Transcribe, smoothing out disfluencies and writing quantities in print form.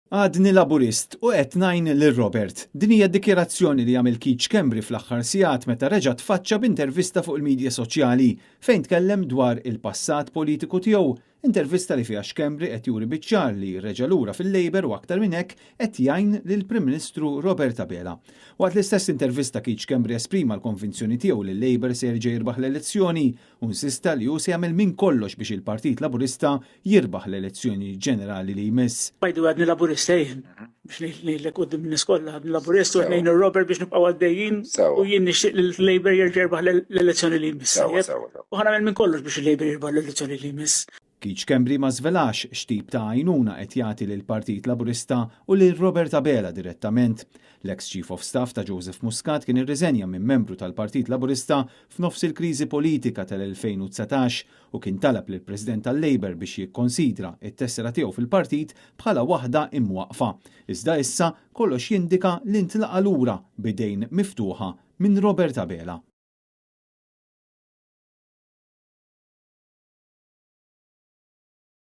Għadni Laburist u qed ngħin lil Robert. Din hija d-dikjarazzjoni li għamel Keith Schembri fl-aħħar sigħat meta reġa' tfaċċa b'intervista fuq il-midja soċjali fejn tkellem dwar il-passat politiku tiegħu. Intervista li fiha Schembri qed juri biċ-ċar li reġa' lura fil-Labour u aktar minn hekk qed jgħin lill-Prim Ministru Robert Abela. Waqt l-istess intervista Keith Schembri esprima l-konvinzjoni tiegħu li l-Labour se jerġa' jirbaħ l-elezzjoni u insista li hu se jagħmel minn kollox biex il-Partit Laburista jirbaħ l-elezzjoni ġenerali li jmiss. By the way għadni Laburista jien, biex ngħidlek quddiem in-nies kollha, għadni Laburist u qed ngħin ir-Robert biex nibqgħu għaddejjin u jien nixtieq li l-Labour jerġa' jirbaħ l-elezzjoni li jmiss. U ħa nagħmel minn kollox biex il-Labour jirbaħ l-elezzjoni li jmiss. Keith Schembri ma żvelax x'tip ta' għajnuna qed jagħti lill-Partit Laburista u lil Robert Abela direttament. L-eks Chief of Staff ta' Joseph Muscat kien irriżenja minn membru tal-Partit Laburista f'nofs il-kriżi politika tal-2019 u kien talab lill-President tal-Labour biex jikkonsidra t-tessera tiegħu fil-partit bħala waħda imwaqqfa. Iżda issa kollox jindika li ntlaqa' lura b'idejn miftuħa minn Robert Abela.